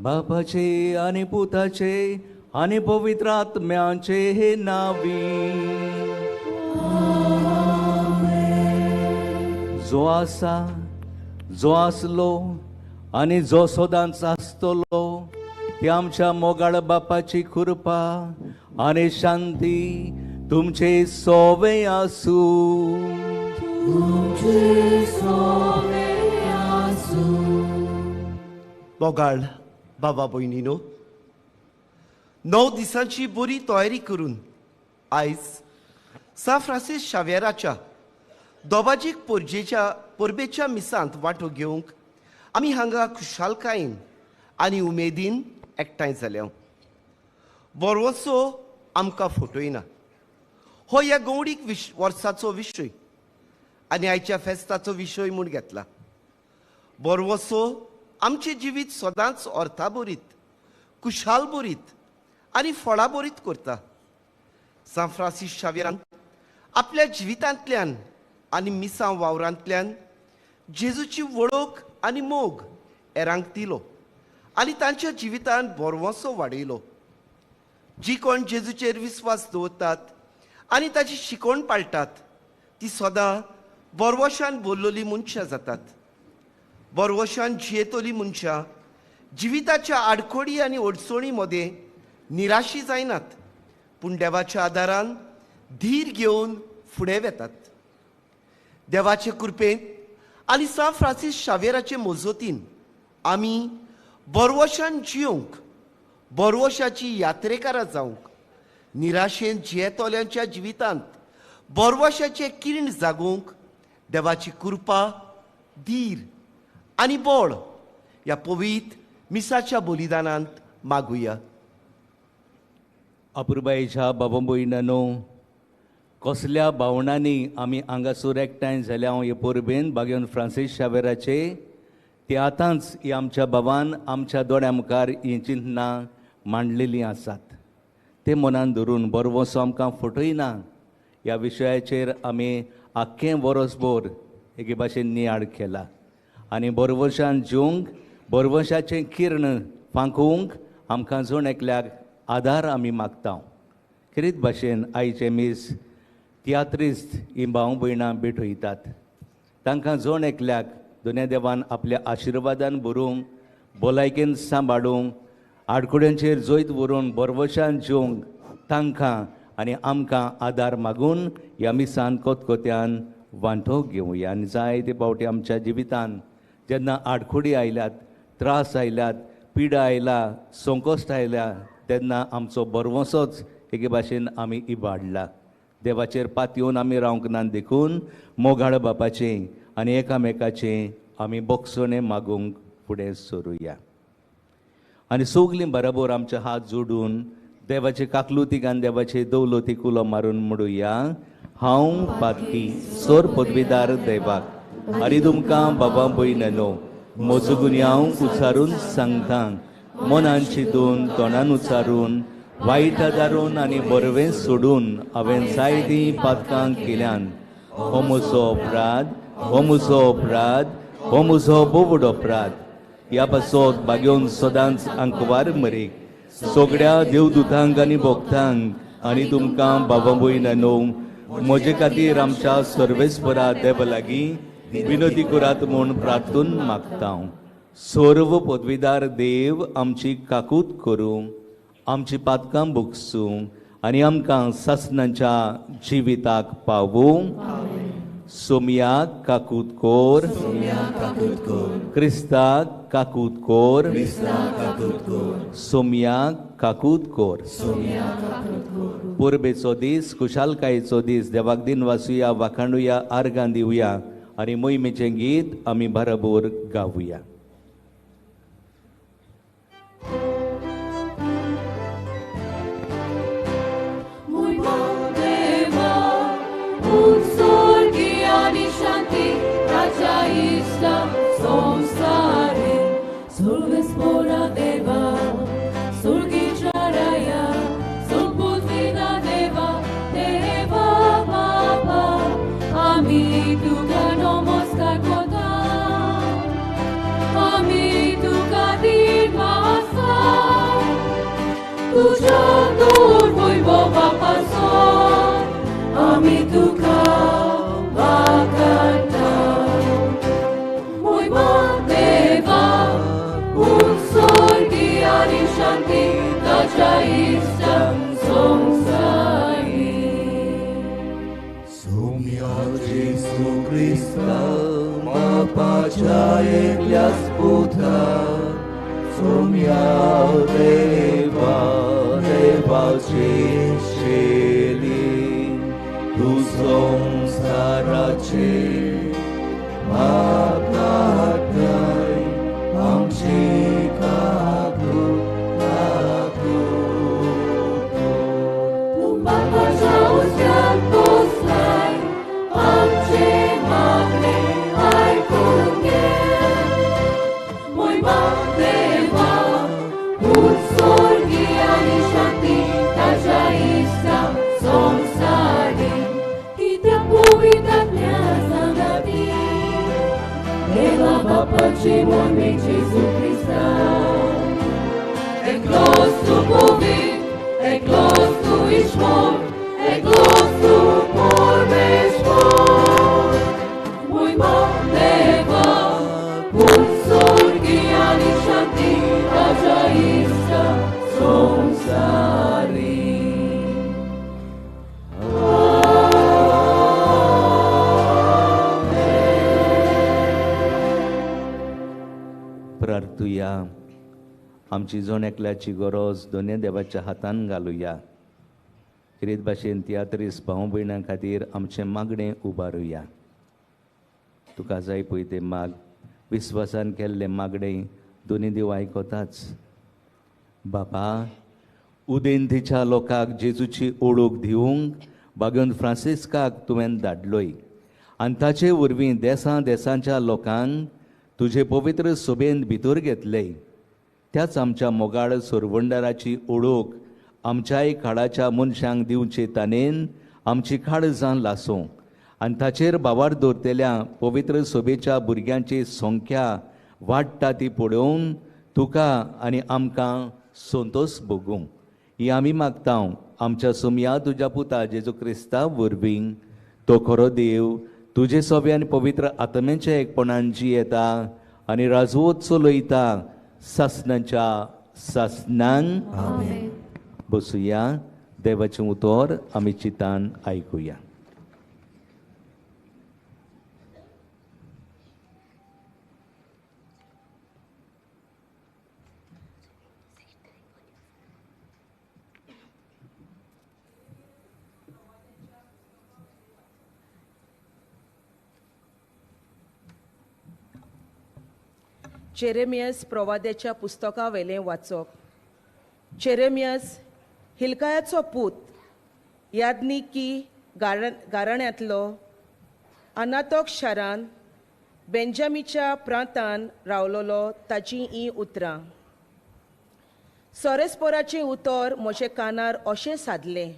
बापाचे आनी पुताचे आनी पवित्र आत्म्याचे हे नावी। जो आसा, जो आसलो आनी जो सदांच आसतलो ती आमच्या मोगाळ बापाची कृपा आनी शांती तुमचे सोवे आसूं। तुमचे सोवे आसूं। मोगाळ बाबा भयणीनो, 9 दिसांची बरी तयारी करून आयज सा फ्रांसीस शाव्येराच्या दोबाजीक परबेच्या मिसांत वांटो घेवंक आमी हांगा खुशालकायेन आनी उमेदीन एकठांय जाल्या। बरवसो आमकां फटयना हो ह्या गौडीक वर्साचो विशय आनी आयच्या फेस्ताचो विशय म्हूण घेतला। बरवसो आमचें जिवीत सदांच अर्थाभरीत, खुशालभरीत आनी फळाभरीत करता। सान फ्रांसीस शाव्येरान आपल्या जिवितांतल्यान आनी मिसां वावरांतल्यान जेजूची वळख आनी मोग हेरांक दिलो आनी तांच्या जिवितांत भरवंसो वाडयलो। जी कोण जेजूचेर विस्वास दवरतात आनी ताची शिकवण पाळटात ती सदां भरवशान भरलेली मनशां जातात। भरवशान जियेतली मनशां जिविताच्या आडखळी आनी अडचणी मदें निराशी जायनात, पूण देवाच्या आदारान धीर घेवन फुडें वेतात। देवाचे कृपेन आनी सान फ्रांसीस शाव्येराचे मजतीन आमी भरवशान जियोंक, भरवशाची यात्रेकारां जावंक, निराशेन जियेतल्यांच्या जिवितांत भरवशाचें किर्ण जागोवंक देवाची कृपा, धीर आनी बळ ह्या पवित्र मिसाच्या बलिदानांत मागुया। अपुरबायेच्या बाबा भयणांनो, कसल्या भावनांनी आमी हांगासर एकठांय जाल्या हे परबेन बागेवन फ्रांसीस शाव्येराचे ते आतांच ही आमच्या बाबान आमच्या दोळ्या मुखार हीं चिंतनां मांडलेलीं आसात। ते मनान धरून बरवसो आमकां फटयना ह्या विशयाचेर आमी आख्खें वरसभर एके भाशेन नियाळ केला आनी बरवशान जिवंक, बरवशाचें किर्ण फांकोवंक आमकां जण एकल्याक आदार आमी मागता। खेरीत भाशेन आयचें मीस तियात्रिस्त ही भाव भयणां भेटयतात। तांकां जण एकल्याक दोनूय देवान आपल्या आशिर्वादान भरूंक, भलायकेन सांबाळूंक, आडखड्यांचेर जैत व्हरून बरवशान जिवंक तांकां आनी आमकां आदार मागून ह्या मिसान कोतकोत्यान वांटो घेवया। आनी जायते फावटी आमच्या जिवितान जेन्ना आडखोडी आयल्यात, त्रास आयल्यात, पिडा आयला, संकश्ट आयल्या तेन्ना आमचो बरवसोच एके भाशेन आमी इबाडला। देवाचेर पातयेवन आमी रावंक ना, देखून मोगाळ बापाचें आनी एकामेकाचें आमी बोगसणें मागूंक फुडें सरुया। आनी सगलीं बराबर आमचे हात जोडून देवाचे काकलुतीक आनी देवाचे दौलतीक उलो मारून म्हणुया, हांव पातकी सोर पदवीदार देवाक आनी तुमकां बाबा भयणांनो म्हजो गुन्यांव उचारून सांगता, मनान चिंतून, तोंडान उचारून, वायट आदारून आनी बरवें सोडून हांवें जायतीं पातकां केल्यान। हो म्हजो अपराध, हो म्हजो अपराध, हो म्हजो बोवड अपराध। ह्या पासत बागेवन सदांच आंकवार मरेक सगळ्या देवदूतांक आनी भक्तांक आनी तुमकां बाबा भयणांनो म्हजे खातीर आमच्या सर्वेस्परा देवा लागीं विनोदी करात म्हूण प्रार्थून मागता। सर्व पदवीदार देव आमची काकूत करूं, आमची पातकां भोगसूं आनी आमकां सासणाच्या जिविताक पावूं। सोमयाक काकूत कोर, क्रिस्ताक काकूत कोर, सोमयाक काकूत कोर। परबेचो दीस, खुशालकायेचो दीस, देवाक दिन वाचुया, वाखाणुया, आर्गां दिवया आनी मोहिमेचें गीत आमी बरोबर गावया। आमची जण एकल्याची गरज दोनूय देवाच्या हातान घालुया। खेरीत भाशेन तियात्रीस भाव भयणां खातीर आमचें मागणें उबारुया। तुका जाय पळय तें माग, विस्वासान केल्लें मागणें दोनूय देव आयकताच। बापा, उदेंतीच्या लोकांक जेजूची ओळख दिवंक बागन फ्रांसिस्काक तुवें धाडलोय आनी ताचे वरवीं देसां देसांच्या लोकांक तुजे पवित्र सभेंत भितर घेतले। त्याच आमच्या मोगाळ सोरवंडाराची ओळख आमच्याय काळाच्या मनशांक दिवचे तानेन आमची काळजां लासूं आनी ताचेर भावार दवरतल्या पवित्र सभेच्या भुरग्यांची संख्या वाडटा ती पळोवन तुका आनी आमकां संतोश भोगूं ही आमी मागता आमच्या सोमया तुज्या पुता जेजू क्रिस्ता वरवीं। तो खरो देव तुजे सोबे आनी पवित्र आत्म्याच्या एकपणान जियेता आनी राजवत चलयता सासनाच्या सासनान। बसुया, देवाचें उतर आमी चिंतान आयकुया। जेरेमियस प्रवाद्याच्या पुस्तकावेलें वाचप. जेरेमियस हिलकायाचो पूत यादनिकी गाराण्यांतलो अनातोक शारान बेंजामीच्या प्रांतान रावलोलो ताची हीं उतरां. सोरेस्पोराचें उतर म्हजे कानार अशें सादलें,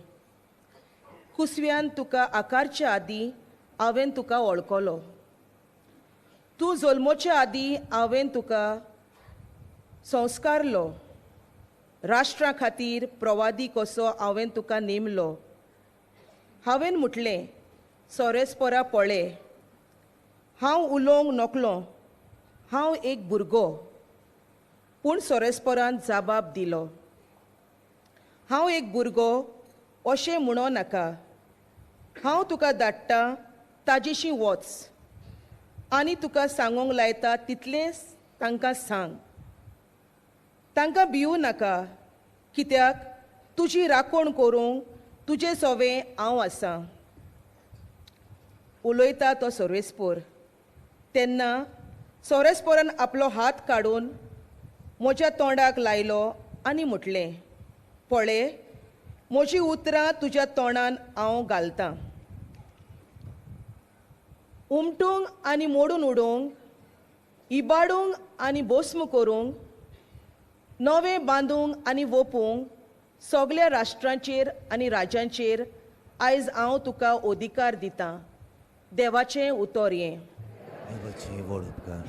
कुसव्यान तुका आकारच्या आदीं हांवें तुका वळखलो, तूं जल्मोचे आदीं हांवें तुका संस्कारलो, राष्ट्रा खातीर प्रवादी कसो हांवें तुका नेमलो. हांवें म्हटलें, सोरेस्पोरा पळय, हांव उलोवंक नकलो, हांव एक भुरगो. पूण सोरेस्पोरान जाबाब दिलो, हांव एक भुरगो अशें म्हणो नाका, हांव तुका धाडटा ताजेशी वच आनी तुका सांगूंक लायता तितलेंच तांकां सांग. तांकां भिवू नाका, कित्याक तुजी राखण करूंक तुजे सोवे हांव आसां. उलयता तो सोरेस्पोर. तेन्ना सोरेस्पोरान आपलो हात काडून म्हज्या तोंडाक लायलो आनी म्हटलें, पळय म्हजी उतरां तुज्या तोंडान हांव घालतां. उमटूंक आनी मोडून उडोवंक, इबाडूंक आनी भस्म करूंक, नवें बांदूंक आनी वोपूंक सगल्या राष्ट्रांचेर आनी राज्यांचेर आयज हांव तुका अधिकार दितां. देवाचें उतर हें. देवाचे व्हड उपकार.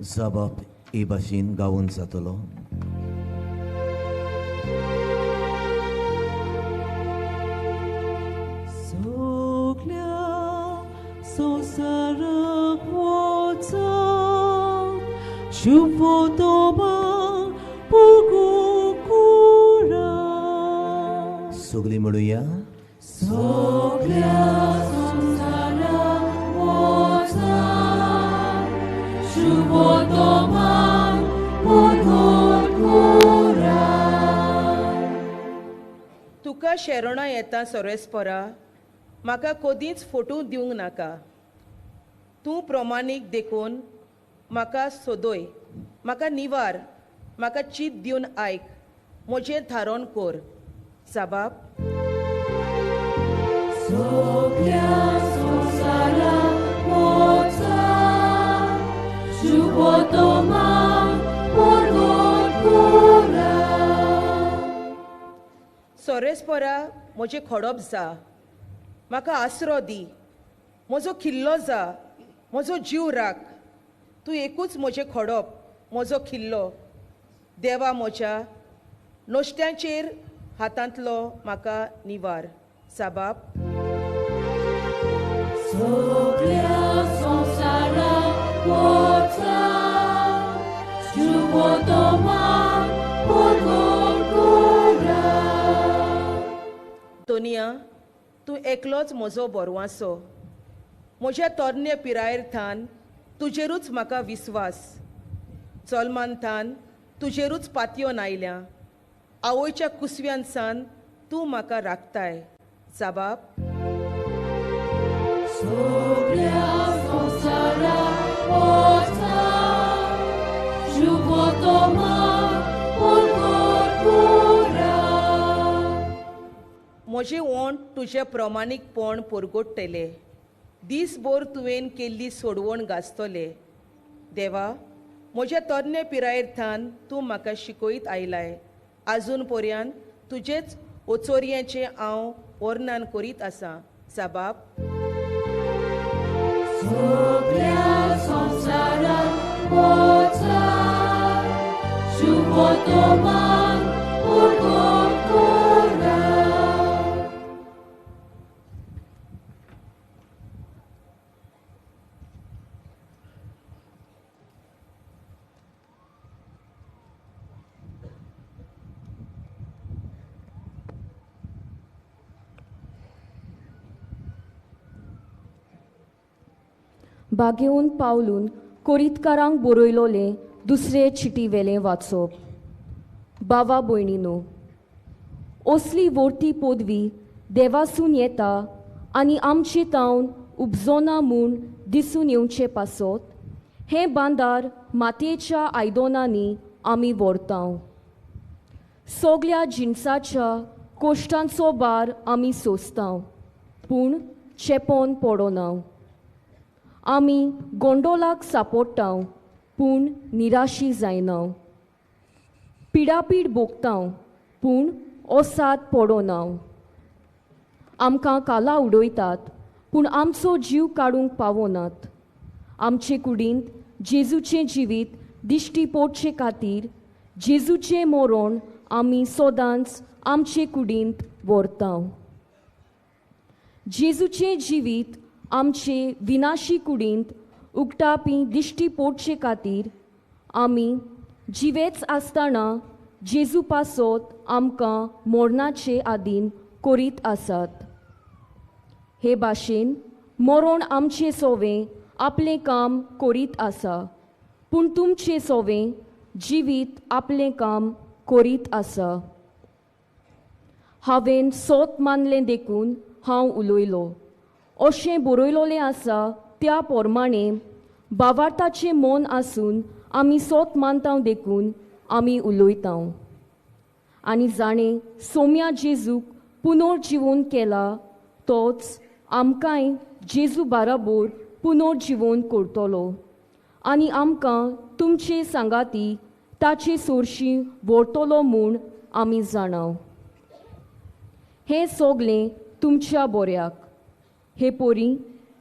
जबाब हे भाशेन गावून जातलो. सगल्या संवसाराक वचा शुभोतोमा पुगुकुरा. सगळीं म्हणुया. सगल्या संवसाराक वचा शुभोतोमा पुगुकुरा. तुका शेरणां येता सोरेस्पोरा, म्हाका कदींच फोटू दिवंक नाका. तूं प्रमाणीक देखून म्हाका सोदय, म्हाका निवार, म्हाका चीत दिवन आयक, म्हजें थारोवन कोर. साबाब. सगल्या संवसाराक वचा शुभोतोमा पुगुकुरा. सोरेस्पोरा म्हजें खोडप जा, म्हाका आसरो दी, म्हजो खिल्लो जा, म्हजो जीव राख. तूं एकूच म्हजें खोडप, म्हजो खिल्लो. देवा म्हज्या नश्ट्यांचेर हातांतलो म्हाका निवार. साबाब. सगल्या संवसाराक वचा शुभोतोमा पुगुकुरा. दोनिया, तूं एकलोच म्हजो बोरवांसो. म्हज्या तरणे पिरायेर थान तुजेरूच म्हाका विस्वास. चलमान थान तुजेरूच पातयोन आयल्या. आवयच्या कुसव्यान सान तूं म्हाका राखताय. साबाब. सगल्या संवसाराक वचा शुभोतोमा पुगुकुरा. म्हजें ओंठ तुजें प्रमाणीकपण परगटतले. दीसभर तुवें केल्ली सोडवण गाजतले. देवा, म्हज्या तरणे पिरायेर थान तूं म्हाका शिकयत आयलाय. आजून पर्यंत तुजेच ओचोरयेचें हांव वर्णन करीत आसां. साबाब. सगल्या संवसाराक वचा शुभोतोमा पुगुकुरा. बागेवन पावलून कोरीतकारांक बरयलोलें दुसरे चिटी वेलें वाचप. बावा भयणीनो, असली वर्ती पदवी देवासून येता आनी आमचे तावन उपजोना म्हूण दिसून येवचे पासत हें बांदार मातयेच्या आयदनांनी आमी व्हरता. सगल्या जिनसाच्या कोश्टांचो भार आमी सोंसता, पूण चेपोन पडना. आमी गोंडोलाक सापडटा, पूण निराशी जायना. पिडापीड भोगता, पूण ओसाद पडना. आमकां काला उडयतात, पूण आमचो जीव काडूंक पावनात. आमचे कुडींत जेजूचें जिवीत दिश्टी पडचे खातीर जेजूचें मरण आमी सदांच आमचे कुडींत व्हरता. जेजूचें जिवीत आमचे विनाशी कुडींत उक्तापी दिश्टी पडचे खातीर आमी जिवेच आसतना जेजू पासत आमकां मरणाचे आदीन करीत आसात. हे भाशेन मरण आमचे सोवें आपलें काम करीत आसा, पूण तुमचे सोवें जिवीत आपलें काम करीत आसा. हांवें सोत मानलें देखून हांव उलयलो, अशें बरयलोलें आसा त्या प्रमाणे बावार्थाचें मन आसून आमी सोत मानता देखून आमी उलयता. आनी जाणें सोम्या जेजूक पुनर्जिवन केला तोच आमकांय जेजू बाराबोर पुनर्जिवन करतलो आनी आमकां तुमचे सांगाती ताचे सोरशी व्हरतलो म्हूण आमी जाणाव. हें सगलें तुमच्या बऱ्याक. हे पोरी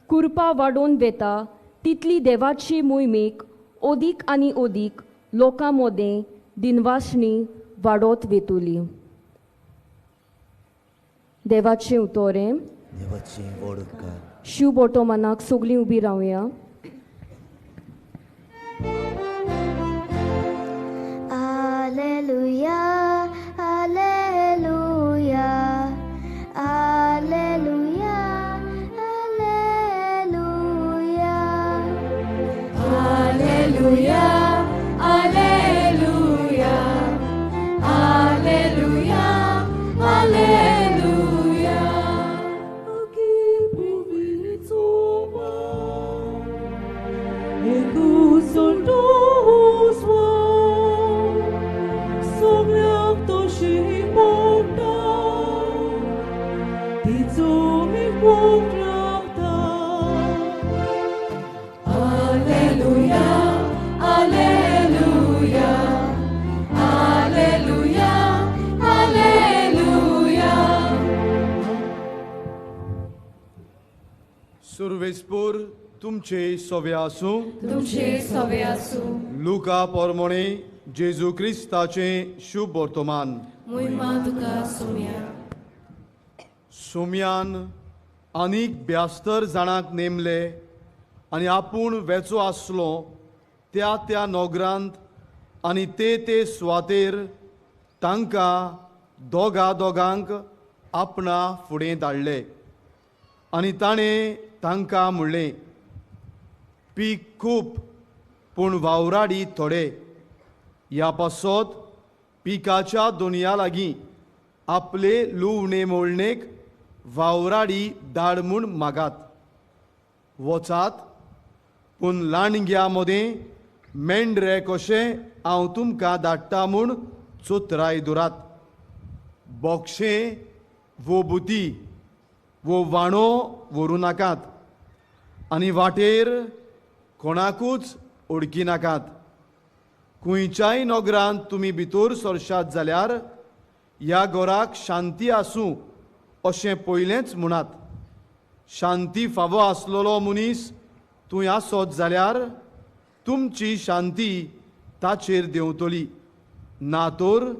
कुरपा वाडोवन वेता तितली देवाची मोहिमेक अदीक आनी अदीक लोकां मदें दिनवासणी वाडत वेतली. देवाचें उतोरें. देवाचें व्हड उपकार. शिव बोटो मनाक सगळीं उबी रावया. Alleluia, Alleluia, Alleluia, Alleluia. Alleluia, Alleluia, Alleluia, Alleluia. Alleluia, Alleluia, Alleluia, Alleluia. सुर्वेसपूर तुमचे सोवे आसूं. तुमचे सोवे आसूं. लुका पोरमोणे जेजू क्रिस्ताचें शुभ वर्तमान. मोहिमा तुका सोम्या. सोम्यान आनीक 72 जाणांक नेमले आनी आपूण वेचो आसलो त्या त्या नोगरांत आनी ते ते सुवातेर तांकां दोगा दोगांक आपणा फुडें धाडले आनी ताणें तांकां म्हणलें, पीक खूब पूण वावराडी थोडे. ह्या पासत पिकाच्या दोनया लागीं आपले लुवणे मोळणेक वावराडी धाड म्हूण मागात. वचात पूण लांडग्या मदें मेंढरे कशें हांव तुमकां धाडटा म्हूण चोत्राय दुरात. बोक्षें वो बुती वो वाणो व्हरूं नाकात आनी वाटेर कोणाकूच ओडकी नाकात. खंयच्याय नगरांत तुमी भितर सरशात जाल्यार ह्या घराक शांती आसूं अशें पयलेंच म्हणात. शांती फावो आसलेलो मनीस तूं आसत जाल्यार तुमची शांती ताचेर देंवतली, ना तर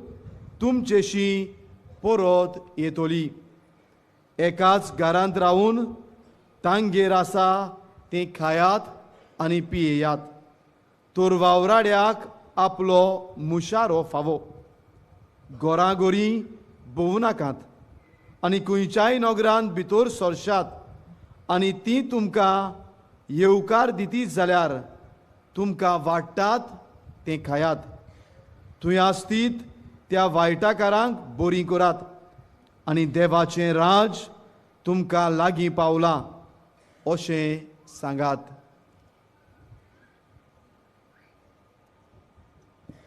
तुमचेशी परत येतली. एकाच घरांत रावून तांगेर आसा तें खायात आनी पियेयात, तर वावराड्याक आपलो मुशारो फावो. गोरागोरी भोवूं नाकात आनी खंयच्याय नगरांत भितर सरशात आनी ती तुमकां येवकार दितीच जाल्यार तुमकां वाडटात तें खायात. थंय आसतीत त्या वायटाकारांक बरीं करात आनी देवाचें राज तुमकां लागीं पावलां अशें सांगात.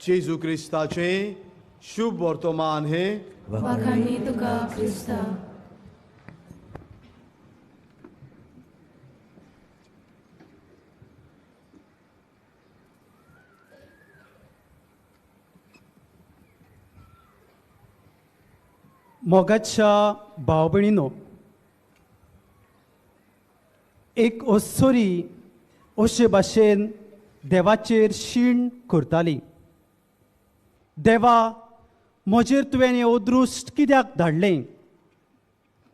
जेजू क्रिस्ताचें शुभ वर्तमान हें. वाखाणी तुका क्रिस्ता. मोगाच्या भाव भयणीनो, एक ओसरी अशे भाशेन देवाचेर शीण करताली. देवा, म्हजेर तुवें हें अदृश्ट कित्याक धाडलें?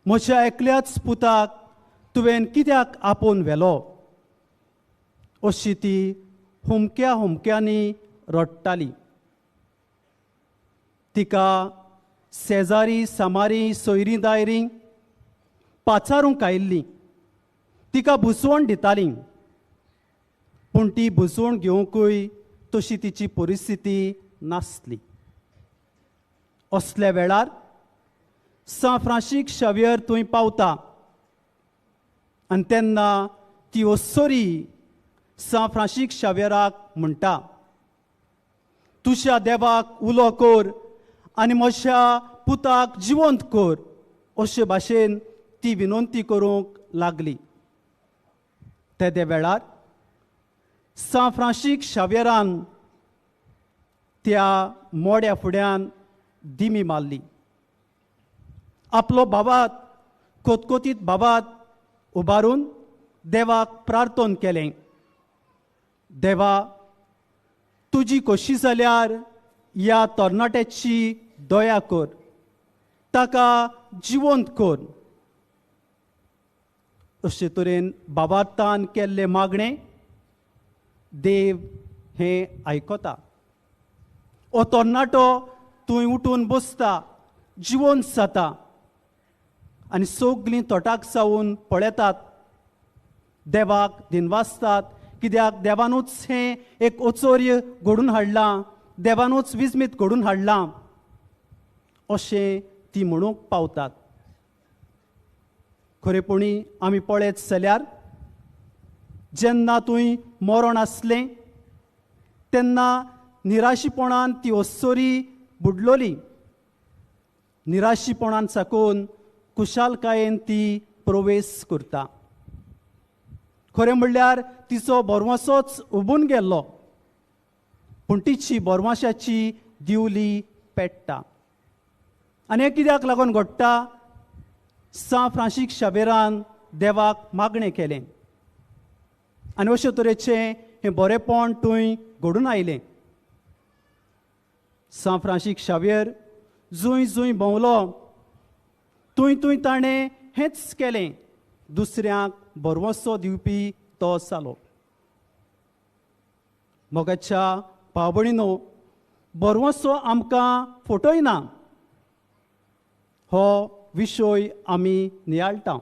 म्हज्या एकल्याच पुताक तुवें कित्याक आपोवन व्हेलो? अशी ती हुमक्या हुमक्यांनी रडटाली. तिका शेजारी सामारी सोयरीं दायरीं पाचारूंक आयिल्लीं. तिका बुजवण दितालीं, पूण ती बुजवण घेवंकूय तशी तिची परिस्थिती नासली. असल्या वेळार सांत फ्रांसीक शावियर थंय पावता आनी तेन्ना ती ओसरी सांत फ्रांसीक शावियराक म्हणटा, तुज्या देवाक उलो कर आनी म्हज्या पुताक जिवंत कर, अशे भाशेन ती विनंती करूंक लागली. तेदे वेळार सांत फ्रांसीक शावियरान त्या मोड्या फुड्यान दिमी मारली, आपलो बाबात कोतकोतीत बाबात उबारून देवाक प्रार्थन केलें, देवा तुजी खोशी जाल्यार ह्या तरणाट्याची दया कर, ताका जिवंत कर. अशे तरेन बाबातान केल्लें मागणें देव हें आयकता. हो तरणाटो थंय उठून बसता, जिवंत जाता आनी सगलीं तोटाक जावन पळयतात, देवाक दिनवासतात, कित्याक देवानूच हें एक ओचोर्य घडून हाडलां, देवानूच विजमीत घडून हाडलां अशें ती म्हणूंक पावतात. खरेपणी आमी पळयत जाल्यार जेन्ना थंय मरण आसलें तेन्ना निराशीपणान ती ओसरी बुडलोली. निराशीपणान साकून कुशालकायेन ती प्रवेश करता. खरें म्हणल्यार तिचो बरवासोच उबून गेल्लो, पूण तिची बरवाशाची दिवली पेट्टा. आनी हें कित्याक लागून घडटा? सांत फ्रांसीक शावेरान देवाक मागणें केलें आनी अशे तरेचें हें बरेंपण थंय घडून आयलें. सांत फ्रांसीक शावेर जंय जंय भोंवलो थंय थंय ताणें हेंच केलें, दुसऱ्यांक भरवंसो दिवपी तो जालो. मोगाच्या भाव-भयणीनो, भरवंसो आमकां फटयना हो विशय आमी नियाळटा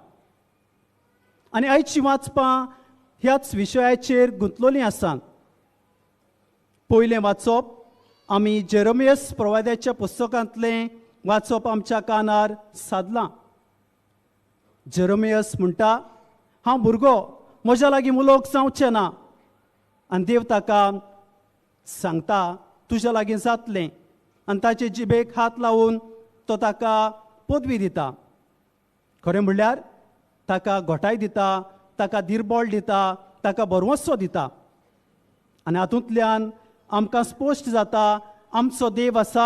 आनी आयची वाचपां ह्याच विशयाचेर गुंतलोलीं आसात. पयलें वाचप आमी जेरोमियस प्रवाद्याच्या पुस्तकांतलें वाचप आमच्या कानार सादलां. जेरोमियस म्हणटा, हांव भुरगो, म्हज्या लागीं उलोवंक जावचें ना. आनी देव ताका सांगता, तुज्या लागीं जातलें. आनी ताचे जिबेक हात लावन तो ताका पदवी दिता. खरें म्हणल्यार ताका घोटाय दिता, ताका दिरबळ दिता, ताका भरवंसो दिता. आनी हातूंतल्यान आमकां स्पश्ट जाता आमचो देव आसा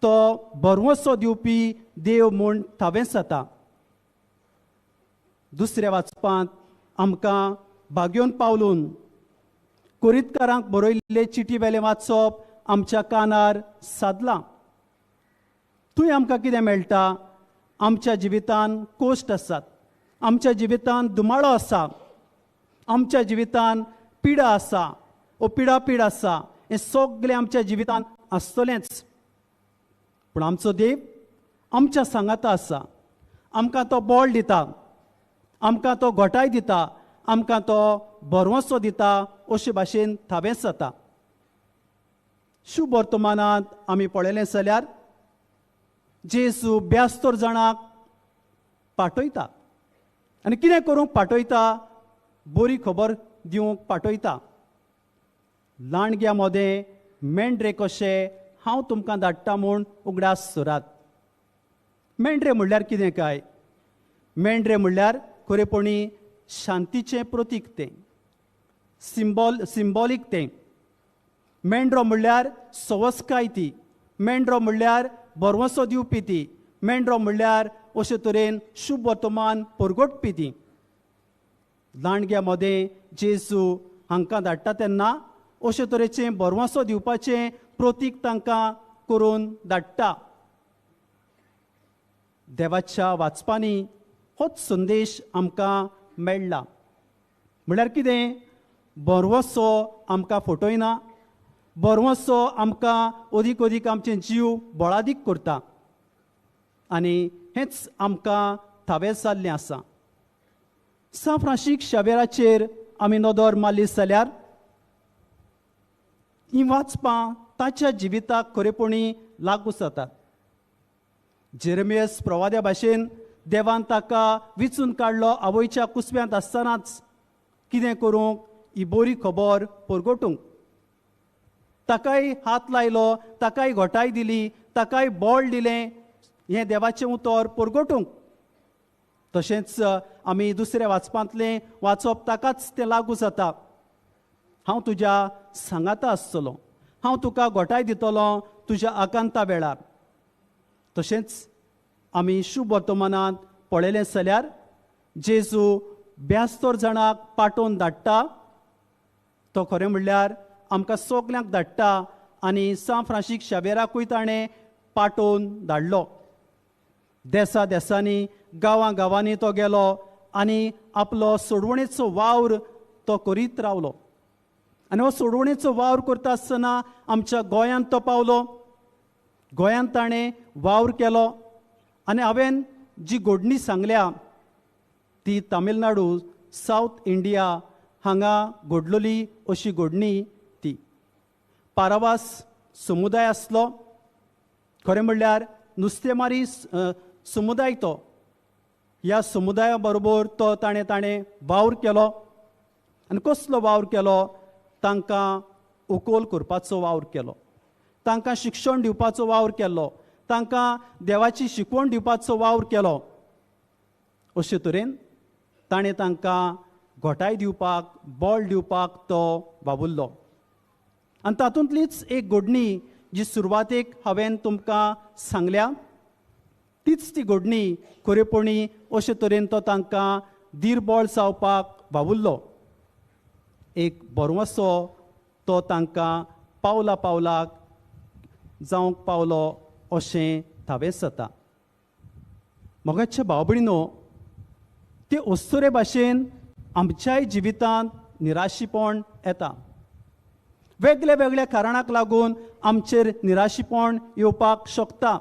तो भरवंसो दिवपी देव म्हूण थावेंच जाता. दुसऱ्या वाचपांत आमकां भाग्योन पावलून कोरितकारांक बरयल्ले चिटी वेलें वाचप आमच्या कानार सादलां. थंय आमकां कितें मेळटा? आमच्या जिवितान कोश्ट आसात, आमच्या जिवितान दुमाळो आसा, आमच्या जिवितान पिडा आसा, ओ पिडापीड आसा, हें सगळें आमच्या जिवितान आसतलेंच. पूण आमचो देव आमच्या सांगाता आसा, आमकां तो बळ दिता, आमकां तो घोटाय दिता, आमकां तो भरवंसो दिता, अशे भाशेन थावेंच जाता. शुभ वर्तमानांत आमी पळयलें जाल्यार जेजू 72 जाणांक पाठयता आनी कितें करूंक पाठयता? बरी खबर दिवंक पाठयता. लांडग्या मदें मेंढरे कशे हांव तुमकां धाडटा म्हूण उगडास दवरात. मेंढरे म्हणल्यार कितें काय? मेंढरे म्हणल्यार खरेपणी शांतीचें प्रतीक तें, सिंबॉलीक तें. मेंढरो म्हणल्यार सवस्काय ती, मेंढरो म्हणल्यार भरवंसो दिवपी ती, मेंढरो म्हणल्यार अशे तरेन शुभ वर्तमान परगटपी ती. लांडग्या मदें जेजू हांकां धाडटा तेन्ना अशे तरेचें भरवंसो दिवपाचें प्रतीक तांकां करून धाडटा. देवाच्या वाचपांनी होच संदेश आमकां मेळ्ळा. म्हणल्यार कितें? भरवंसो आमकां फटयना, भरवंसो आमकां अदीक अदीक आमचे जीव बळादीक करता आनी हेंच आमकां थावें जाल्लें आसा. सांत फ्रांसीक शावेराचेर आमी नदर मारली जाल्यार हीं वाचपां ताच्या जिविताक खरेपणी लागू जातात. जेरेमियस प्रवाद्या भाशेन देवान ताका विचून काडलो आवयच्या कुसव्यांत आसतनाच कितें करूंक, ही बरी खबर परगटूंक. ताकाय हात लायलो, ताकाय घोटाय दिली, ताकाय बळ दिलें हें देवाचें उतर परगटूंक. तशेंच आमी दुसऱ्या वाचपांतलें वाचप ताकाच तें लागू जाता. हांव तुज्या सांगाता आसतलो, हांव तुका घोटाय दितलो तुज्या आकांता वेळार. तशेंच आमी शुभ वर्तमानांत पळयलें जाल्यार जेजू 72 जाणांक पाठोवन धाडटा. तो खरें म्हणल्यार आमकां सगल्यांक धाडटा आनी सांत फ्रांसीक शावेराकूय ताणें पाठोवन धाडलो. देसा देसांनी, गांवां गांवांनी तो गेलो आनी आपलो सोडवणेचो वावर तो करीत रावलो. आनी हो सोडवणेचो वावर करता आसतना आमच्या गोंयांत तो पावलो. गोंयांत ताणें वावर केलो आनी हांवें जी घडणी सांगल्या ती तामिळनाडू, सावथ इंडिया हांगा घडलोली अशी घडणी. ती पारावास समुदाय आसलो, खरें म्हणल्यार नुस्तेमारी समुदाय तो. ह्या समुदाया बरोबर तो ताणें ताणें वावर केलो. आनी कसलो वावर केलो? तांकां उकोल करपाचो वावर केलो, तांकां शिक्षण दिवपाचो वावर केलो, तांकां देवाची शिकवण दिवपाचो वावर केलो. अशे तरेन ताणें तांकां घोटाय दिवपाक, बळ दिवपाक तो वावुरलो. आनी तातूंतलीच एक घडणी जी सुरवातेक हांवें तुमकां सांगल्या तीच ती घडणी खरेपणी अशे तरेन तो तांकां दिरबळ जावपाक वावुरलो. एक बरवसो तो तांकां पावला पावलाक जावंक पावलो अशें थावें जाता. मोगाच्या भाव भयणीनो, ते अस्तुरे भाशेन आमच्याय जिवितांत निराशीपण येता. वेगळ्या वेगळ्या कारणाक लागून आमचेर निराशीपण येवपाक शकता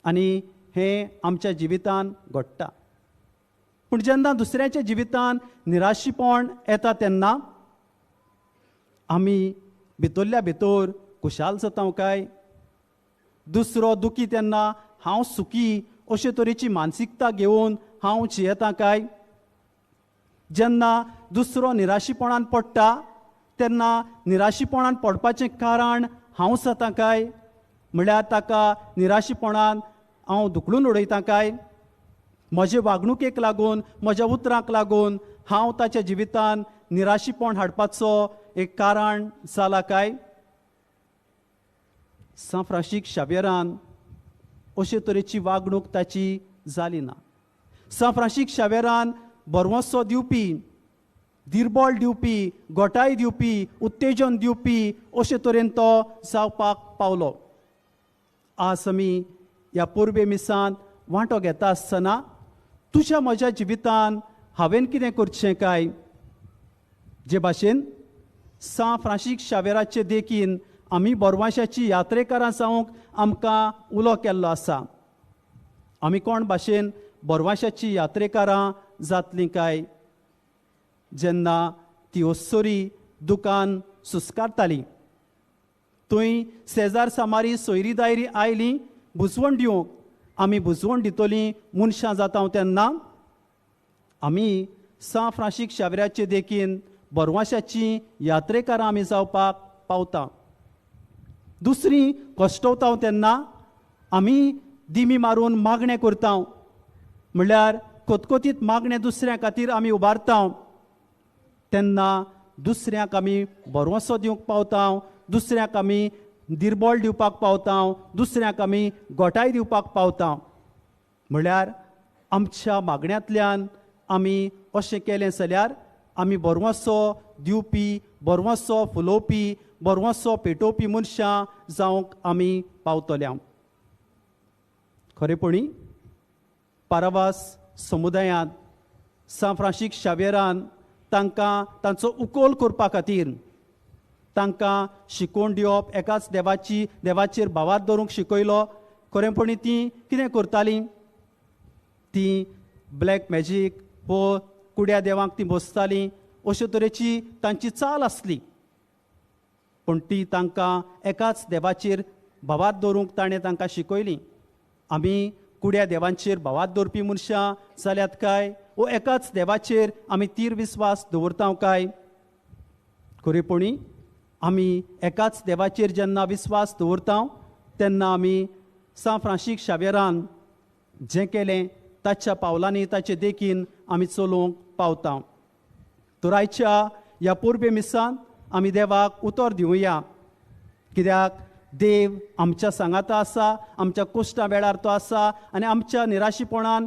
आनी हें आमच्या जिवितांत घडटा. पूण जेन्ना दुसऱ्याच्या जिवितांत निराशीपण येता तेन्ना आमी भितरल्या भितर खुशाल जाता काय? दुसरो दुखी तेन्ना हांव सुखी अशे तरेची मानसिकता घेवन हांव जियेता काय? जेन्ना दुसरो निराशीपणान पडटा तेन्ना निराशीपणान पडपाचें कारण हांव जाता काय? म्हणल्यार ताका निराशीपणान हांव धुकलून उडयता काय? म्हजे वागणुकेक लागून, म्हज्या उतरांक लागून हांव ताच्या जिवितान निराशीपण हाडपाचो एक कारण जाला काय? सांत फ्रांसीक शावेरान अशे तरेची वागणूक ताची जाली ना. सांत फ्रांसीक शावेरान भरवंसो दिवपी, दिरबळ दिवपी, घोटाय दिवपी, उत्तेजन दिवपी अशे तरेन तो जावपाक पावलो. आज आमी ह्या परबे मिसांत वांटो घेता आसतना तुज्या म्हज्या जिवितान हांवें कितें करचें काय? जे भाशेन सांत फ्रांसीक शावेराचे देखीन आमी बोरवाशाची यात्रेकारां जावंक आमकां उलो केल्लो आसा. आमी कोण भाशेन बोरवाशाची यात्रेकारां जातलीं काय? जेन्ना ती ओसरी दुकान सुस्कारताली थंय शेजार सामारी सोयरी दायरी आयली बुजवण दिवंक. आमी बुजवण दितलीं मनशां जाता तेन्ना आमी सांत फ्रांसीक शावेराचे देखीन बोरवाशाची यात्रेकारां आमी जावपाक पावता. दुसरी कश्टवता तेन्ना आमी दिमी मारून मागणें करता, म्हणल्यार कोतकोतीत मागणें दुसऱ्या खातीर आमी उबारता तेन्ना दुसऱ्यांक आमी भरवंसो दिवंक पावता, दुसऱ्यांक आमी दिरबळ दिवपाक पावता, दुसऱ्यांक आमी गोटाय दिवपाक पावता. म्हणल्यार आमच्या मागण्यांतल्यान आमी अशें केलें जाल्यार आमी भरवंसो दिवपी, भरवंसो फुलोवपी, भरवंसो पेटोवपी मनशां जावंक आमी पावतल्या. खरेपणी पारावास समुदायांत सांत फ्रांसीक शावेरान तांकां तांचो उकोल करपा खातीर तांकां शिकोवन दिवप, एकाच देवाची देवाचेर भावार्थ दवरूंक शिकयलो. खरेपणी तीं कितें करतालीं? तीं ब्लॅक मॅजीक, हो कुड्या देवांक ती बसतालीं, अशे तरेची तांची चाल आसली. पूण ती तांकां एकाच देवाचेर भावात दवरूंक ताणें तांकां शिकयली. आमी कुड्या देवांचेर भावात दवरपी मनशां जाल्यात काय वो एकाच देवाचेर आमी तीर विस्वास दवरता काय? खरेपणी आमी एकाच देवाचेर जेन्ना विस्वास दवरता तेन्ना आमी सांत फ्रांसीक शाव्येरान जें केलें ताच्या पावलांनी ताचे देखीन आमी चलोवंक पावता. तर आयच्या ह्या परबे मिसान आमी देवाक उतर दिवया, कित्याक देव आमच्या सांगाता आसा, आमच्या कश्टां वेळार तो आसा आनी आमच्या निराशीपणान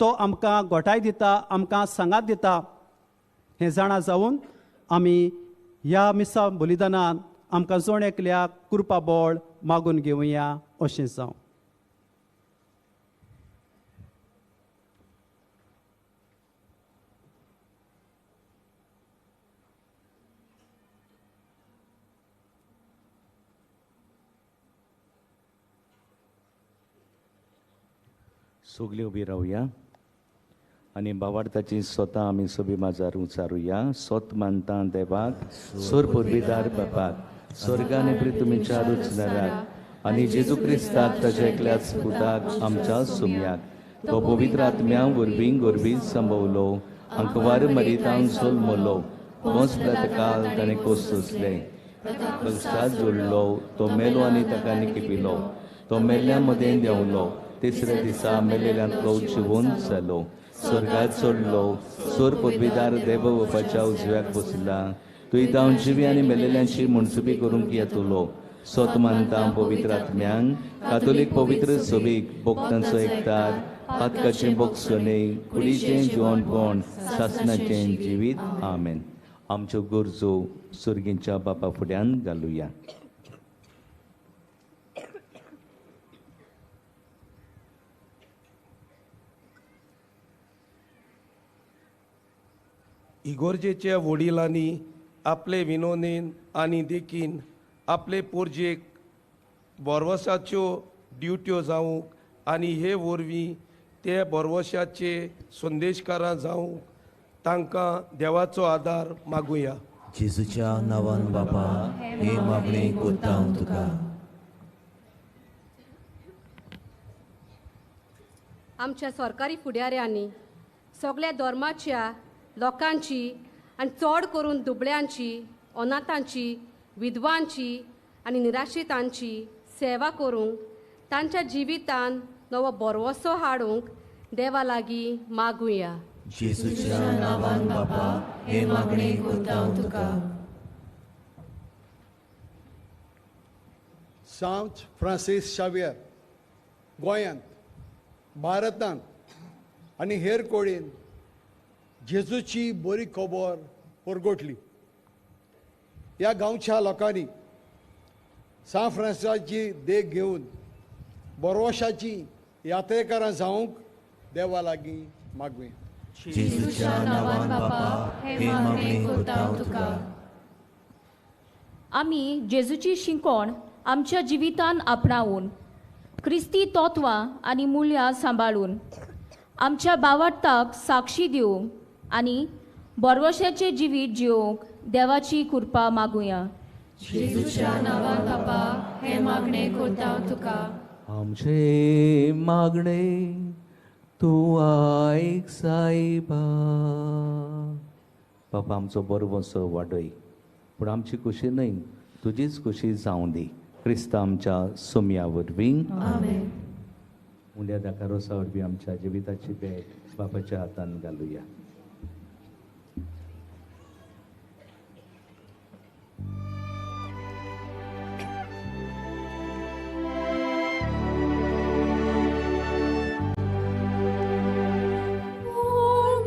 तो आमकां गोठाय दिता, आमकां सांगात दिता. हें जाणा जावन आमी ह्या मिसा बलिदानान आमकां जण एकल्याक कृपा बळ मागून घेवया अशें जावं. सगळीं उबी रावया आनी बावार्थाची स्वता आमी सोबी माजार उचारुया. सोत मानता देवाक, सोर पुर्विदार बापाक, स्वर्गाने पृथ्वीच्या रुचणाराक आनी जेजू क्रिस्ताक ताच्या एकल्याच पुताक आमच्या सुम्याक, तो पवित्र आत्म्या वरवीं गोरवीं संभवलो, अंकवार मरितांक जल्मलो, पोंच काल ताणें कोस सोंसले, क्रिस्ताक जोडलो, तो मेलो आनी ताका निकिपिलो, तो मेल्ल्या मदें देंवलो, तिसऱ्या दिसा मेलेल्यांतलो जिवोन जालो, स्वर्गात चडलो, सोर पदवीदार देव बापाच्या उजव्याक बसला, तुय जावन जिवी आनी मेलेल्यांची मुनसुबी करूंक येतलो. सोत मानता पवित्र आत्म्यांक, कातोलीक पवित्र सोबीक, भोक्तांचो एकतार, पातकाचें बोगसणे, कुडीचें जिवनपण, सासनाचें जिवीत. आमेन. आमच्यो गरजो सुर्गींच्या बापा फुड्यान घालुया. इगोर्जेच्या वडिलांनी आपले विनोदीन आनी देखीन आपले पोरजेक बोरवसाच्यो ड्युट्यो जावंक आनी हे वरवीं ते बोरवशाचे संदेशकारां जावंक तांकां देवाचो आदार मागुया. जेजूच्या नांवान बापा हे मागणें करता हांव तुका. आमच्या सरकारी फुडाऱ्यांनी सगळ्या धर्माच्या लोकांची आनी चड करून दुबळ्यांची, अनाथांची, विधवांची आनी निराश्रितांची सेवा करूंक तांच्या जिवितान नवो भरवसो हाडूंक देवा लागीं मागुया. जेजूच्या नांवान बापा हे मागणें करता हांव तुका. सांत फ्रांसीस शाव्यर गोंयांत, भारतांत आनी हेर कडेन जेजूची बरी खबर परगटली. ह्या गांवच्या लोकांनी सांत फ्रांसिसाची देख घेवन बरोवशाची यात्रेकारां जावंक देवा लागीं मागुया. जेजूच्या नांवान बापा हे मागणें करता हांव तुका. आमी जेजूची शिकवण आमच्या जिवितान आपणावन क्रिस्ती तत्वां आनी मुल्यां सांबाळून आमच्या बावार्थाक साक्षी दिवंक आनी बरवशाचें जिवीत जिवंक देवाची कृपा मागुया. जेजूच्या नांवान बापा हे मागणें करता हांव तुका. आमचें मागणें तूं आयक सायबा. बापा आमचो बरवसो वाडय, पूण आमची खुशी न्हय तुजीच खुशी जावं दी. क्रिस्ता आमच्या सोम्या वरवीं. आमेन. उंड्या दाकारोसा वरवीं आमच्या जिविताची भेट बापाच्या हातान घालुया. Oh,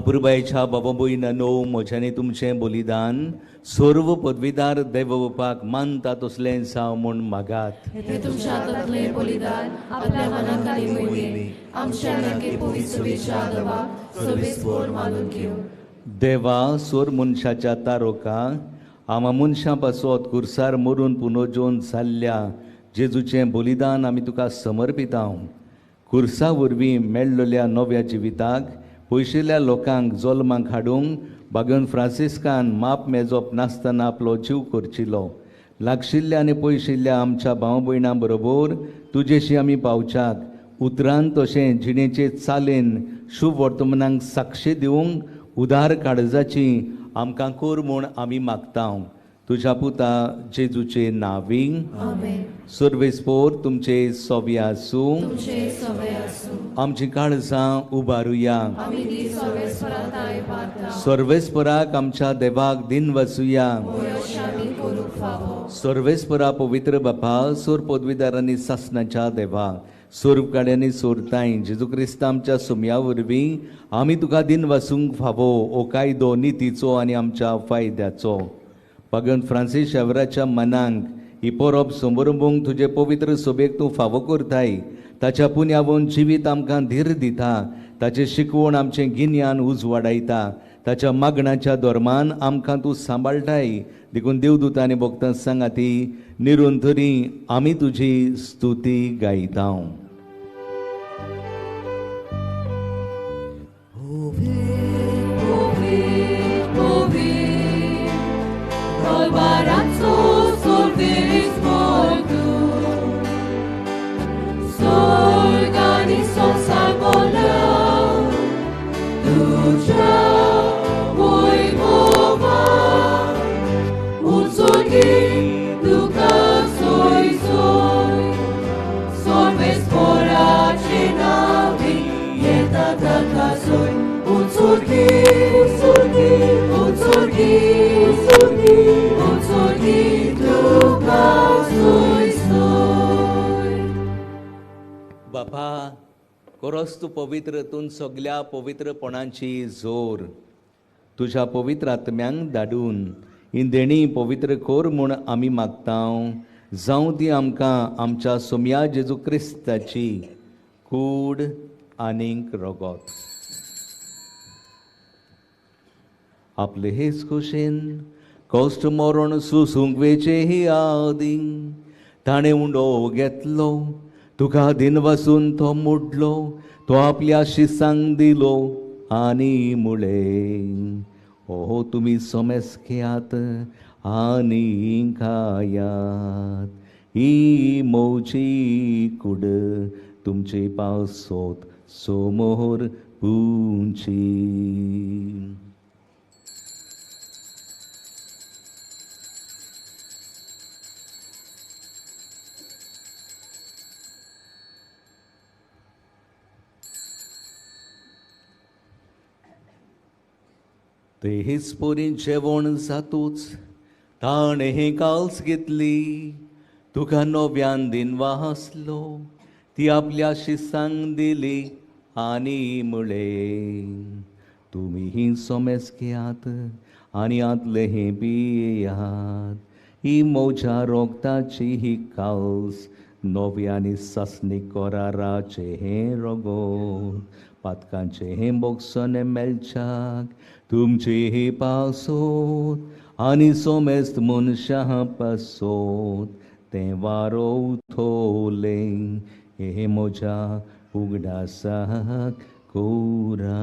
अपुरबायेच्या बाबा भयणांनो, म्हज्यानी तुमचें बलिदान सर्व पदवीदार देवबापाक मानता तसलें जावं म्हूण मागात. हे तुमच्या हातांतलें बलिदान आपल्या मनाक आनी मोहिमे आमच्या नाके पवित्र देवाक सर्वेस्पोर मानून घेवं. देवा, सोर मनशाच्या तारोका आमा मनशां पासत कुर्सार मरून पुनर्जोवन जाल्ल्या जेजूचें बलिदान आमी तुका समर्पितांव. कुर्सा वरवीं मेळ्ळल्या नव्या जिविताक पयशिल्ल्या लोकांक जल्माक हाडूंक बागेवन फ्रांसिस्कान माप मेजप नासतना आपलो जीव करचिलो. लागशिल्ल्या आनी पयशिल्ल्या आमच्या भाव भयणां बरोबर तुजेशी आमी पावच्याक उतरान तशें जिणेचे चालेन शुभ वर्तमानाक साक्षी दिवंक उदार काळजाची आमकां कोर म्हूण आमी मागता. तुज्या पुता जेजूचे नांवी. सर्वेस्पोर तुमचे सोबे आसूं. आमची काळजां उबारुया. सर्वेस्पराक आमच्या देवाक दिन वसुया. सर्वेस्परा पवित्र बापा, सोर पदवीदारांनी सासनाच्या देवा, सोरकाड्यांनी सोरताय जेजू क्रिस्त आमच्या सुम्या वरवीं आमी तुका दिन वसूंक फावो ओ कायदो नितीचो आनी आमच्या फायद्याचो. भगवंत फ्रांसीस शेवराच्या मनांक ही परब समरंबूंक तुजे पवित्र सोबेक तूं फावो करताय. ताच्या पुण्यावून जिवीत आमकां धीर दिता. ताचें शिकवण आमचें गिन्यान उजवाडायता. ताच्या मागण्याच्या धर्मान आमकां तूं सांबाळटाय. देखून देवदूतांनी भक्तां सांगाती निरंतरी आमी तुजी स्तुती गायता. बापा, कोरस तूं पवित्र तूं सगल्या पवित्रपणाची जोर तुज्या पवित्र आत्म्यांक धाडून इंदेणी पवित्र कोर म्हूण आमी मागता. जावं ती आमकां आमच्या सोम्या जेजू क्रिस्ताची कूड आनीक रगत. आपले हेच खोशेन कश्ट मरण सुसूंक वेचे ही आदीं ताणें उंडो घेतलो. तुका दिन वसून तो मोडलो. तो आपल्या शिसांक दिलो आनी मुळे, ओ तुमी सोमेस घेयात आनी खायात. ही मोची कूड तुमचे पावसोत सोमोर पुंची. तेच पोरीन जेवण जातूच ताणें हें काल्स घेतली. तुका नव्यान दिन वासलो. ती आपल्या शिसांक दिली आनी मुळे, तुमी ही सोमेस घेयात आनी आतले हें पियात. ही मोज्या रोगताची ही काल्स नव्या आनी सासणी कराराचें हें रगत पातकांचें हें बोगसणें मेळच्याक तुमचे हे पासोत आनी सोमेस्त मनशां पासोत तें वारोवतलें हे म्हज्या उगडासाक कोरा.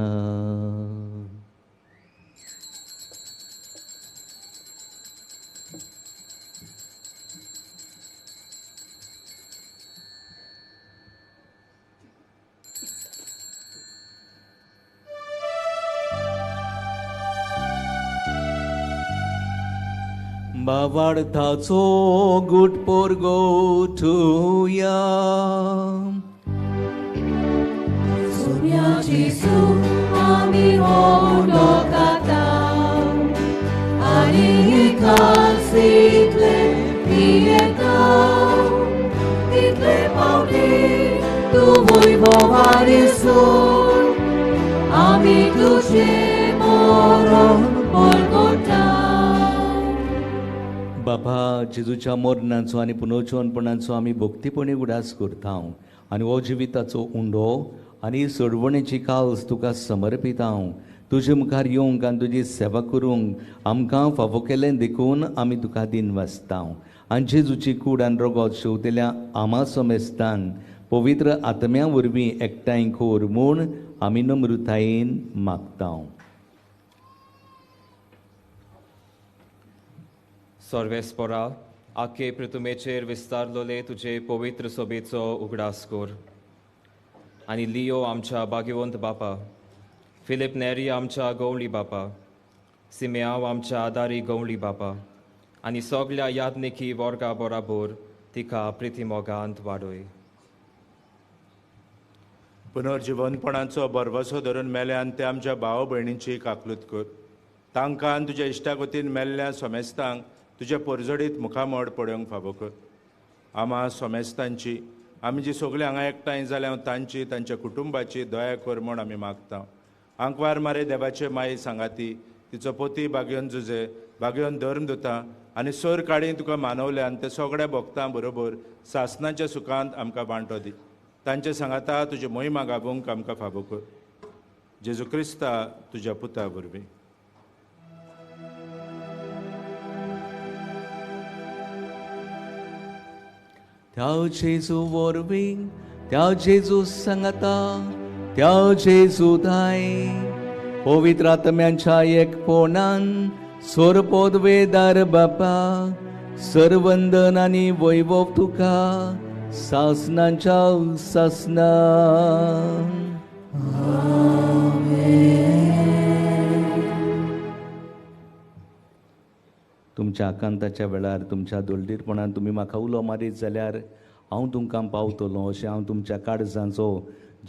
बावार्थाचो गुट पोरगोठुया. सुम्या जेजू आमी ओडोकाता आनी कालसीतले पियेता. तितले पावटी तूं वैभवारी सोड आमी तुजे मोरोन परगोटा. बाबा जेजूच्या मरणाचो आनी पुनर्जिवनपणाचो आमी भक्तीपणी उगडास करता आनी हो जिविताचो उंडो आनी सोडवणेची काल्स तुका समर्पिता. तुजे मुखार येवंक आनी तुजी सेवा करूंक आमकां फावो केलें देखून आमी तुका दिनवासता. आनी जेजूची कूड आनी रगत शेवतेल्या आमा समेस्तांक पवित्र आत्म्या वरवीं एकठांय कर म्हूण आमी नम्रतायेन मागता. सर्वेस्परा आखे पृथुमेचेर विस्तारलोले तुजे पवित्र सोबेचो उगडास कर आनी लियो आमच्या भाग्यवंत बापा, फिलीप नेरी आमच्या गवळी बापा, सिमेआव आमच्या आदारी गवळी बापा आनी सगल्या यादनिकी वर्गा बराबर तिका प्रितीमोगांत वाडय. पुनर्जिवनपणाचो भरवसो धरून मेल्यान ते आमच्या भाव भयणींची काकलूत कर. तांकां आनी तुज्या इश्टागतीन मेल्ल्या सोमेस्तांक तुज्या परजडीत मुखामळ पळोवंक फावो कर. आमा सोमेस्तांची आमी जी सगळीं हांगा एकठांय जाल्या तांची तांच्या कुटुंबाची दया कर म्हूण आमी मागता. आंकवार मारे देवाचे माई सांगाती तिचो पोती बागेवन जुजे बागेवन धर्म दिता आनी सोर काळी तुका मानवल्यान ते सगळ्या भक्तां बरोबर सासनाच्या सुखांत आमकां वांटो दी. तांचे सांगाता तुजी मोहिमा गाबोवंक आमकां फावो कर. जेजू क्रिस्ता तुज्या पुता वरवीं. त्या जेजू वरवीं, त्या जेजू सांगाता, त्या जेजू थांय पवित्र आत्म्यांच्या एकपणान सोरपोदवेदार बापा सरवंदन आनी वैभव तुका सासनाच्या सासना. तुमच्या आकांताच्या वेळार तुमच्या दोलदीरपणान तुमी म्हाका उलो मारीत जाल्यार हांव तुमकां पावतलो अशें हांव तुमच्या काळजांचो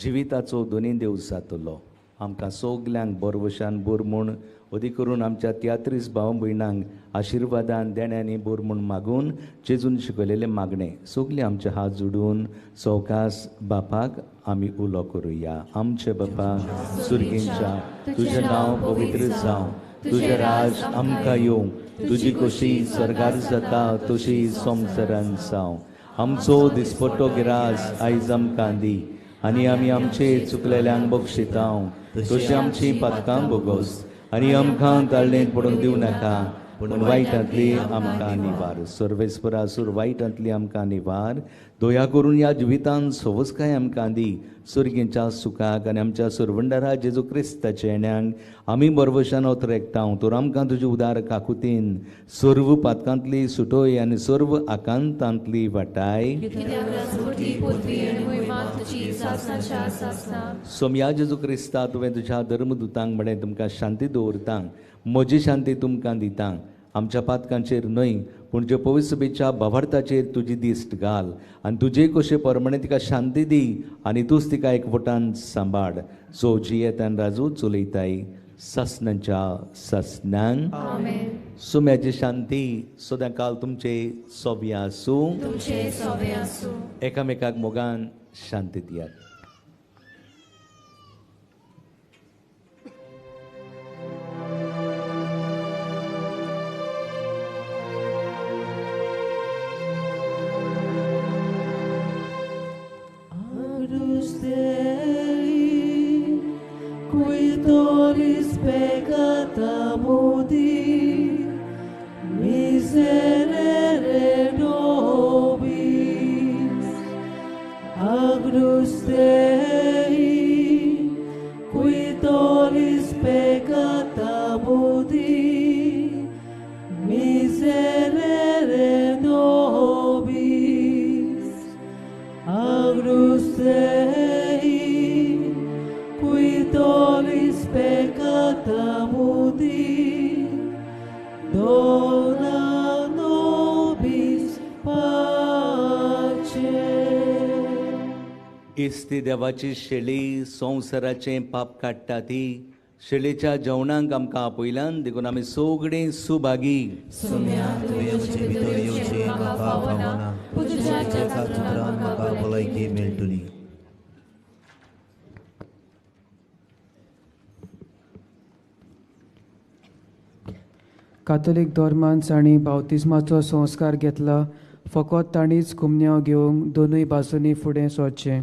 जिविताचो दोनी देव जातलो. आमकां सगल्यांक बरवशान बोर म्हूण अदीक करून आमच्या तियात्रीस भाव भयणांक आशिर्वादान देण्यांनी बोर म्हूण मागून जेजून शिकयलेलें मागणें सगळें आमचे हात जोडून सवकास बापाक आमी उलो करुया. आमचे बापा सुर्गींच्या, तुजें नांव पवित्र जावं, तुजें राज आमकां येवं, तुजी खोशी स्वर्गार जाता तशी संवसारान जावं. आमचो दिसपट्टो गिरास आयज आमकां दी आनी आमी आमचे चुकलेल्यांक बक्षिता तशी आमची पातकां बोगोस आनी आमकां ताळणेंत पडूंक दिवं नाका पूण वायटांतली आमकां निवार. सर्वेस्परा सूर वायटांतली आमकां निवार. दया करून ह्या जिवितान सवसकाय आमकां दी. सुर्गेच्या सुखाक आनी आमच्या सुरवंडारा जेजू क्रिस्ताच्या येण्यांक आमी बरवशान ओतरेकता. तर आमकां तुजी उदार काकुतीन सर्व पातकांतली सुटोय आनी सर्व आकांतांतली वाटाय. सोमया जेजू क्रिस्ता, तुवें तुज्या धर्मदुतांक म्हणलें तुमकां शांती दवरता, म्हजी शांती तुमकां दिता. आमच्या पातकांचेर न्हय पूण ज्यो पवित्र भावार्थाचेर तुजी दिश्ट घाल आनी तुजे कशे प्रमाणे तिका शांती दी आनी तूंच तिका एकवटान सांबाळ. सो जियेतान राजू चलयताय सासनाच्या सासनांक. सुम्याची शांती सदां काल तुमचे सोबे आसूं. एकामेकाक मोगान शांती दियात. Dei, qui dolis peccata mudi, miserere nobis. Agnus Dei, qui dolis peccata mudi, miserere nobis. Agnus Dei, qui dolis peccata mundi, dona nobis pace. इस्ती देवाची शेळी संवसाराचें पाप काडटा ती शेळीच्या जेवणाक आमकां आपयल्यान देखून आमी सगळीं सुभागी. भलायकी मेळटली. कातोलीक धर्मान जांणी बावतिज्माचो संस्कार घेतला फकत तांणीच कुमन्यांव घेवंक दोनूय बाजूंनी फुडें सरचें.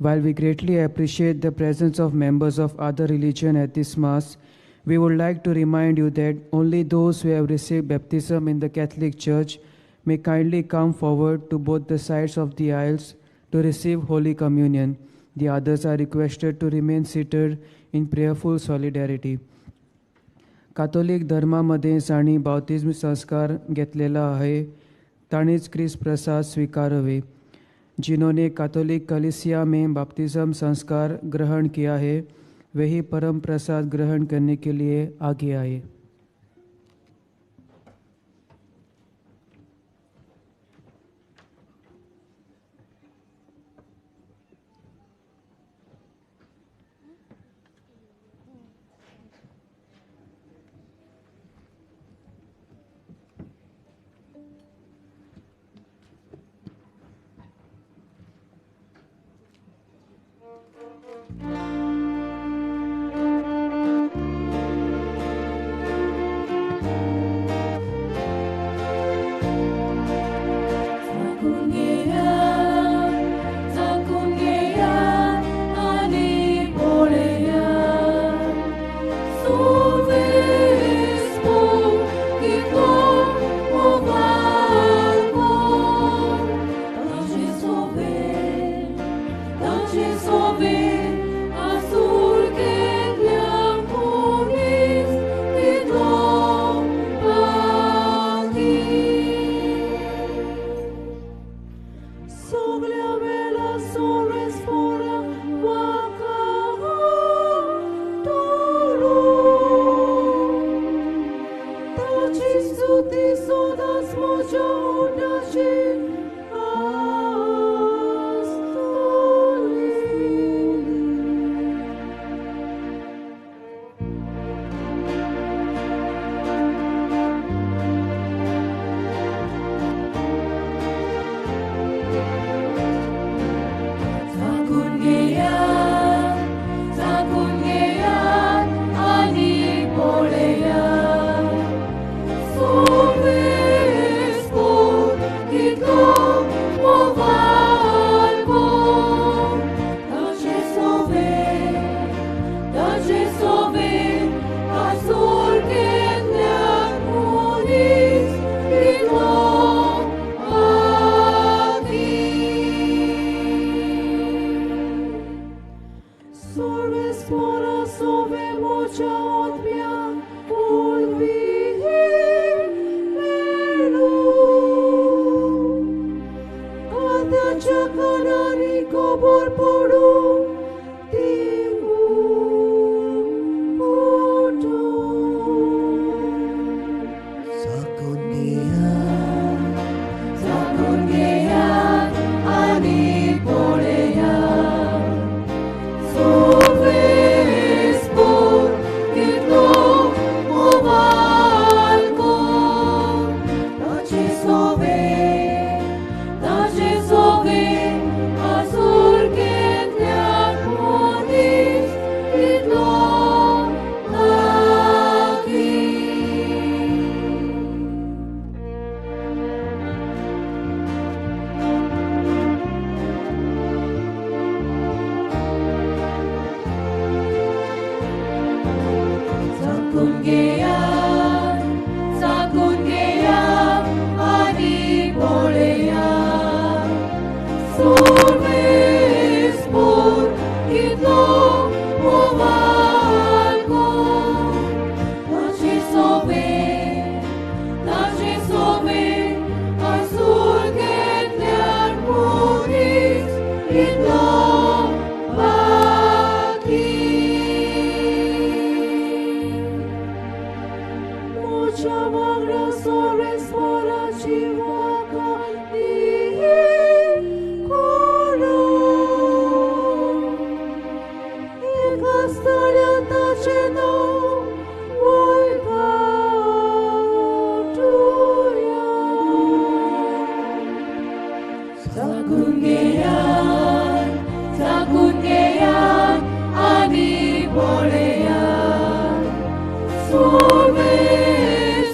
While we greatly appreciate the presence of members of other religion at this Mass, we would like to remind you that only those who have received baptism in the Catholic Church may kindly come forward to both the sides of the aisles to receive Holy Communion. The others are requested to remain seated in prayerful solidarity. Catholic धर्मामध्ये जांणी बावतिज्म संस्कार घेतलेला आहे तांणीच क्रिस्त प्रसाद स्वीकारावे. जिन्होंने Catholic कलीसिया में बपतिस्म संस्कार ग्रहण किया है वही परम प्रसाद ग्रहण करने के लिए आगे आए. Ani polean, soves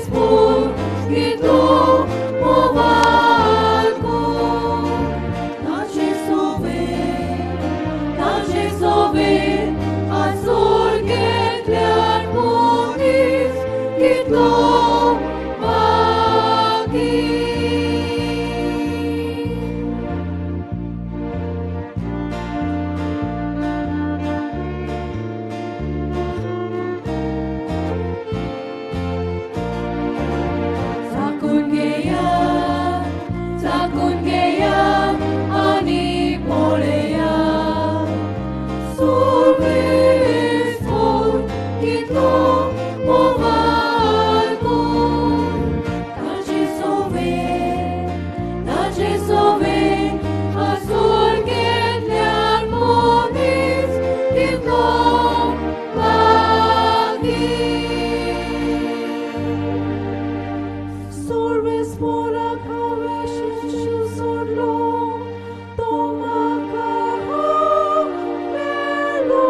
सोर्वेस्पोराक हांवें शिशू सोडलो तो म्हाका मेळ्ळो.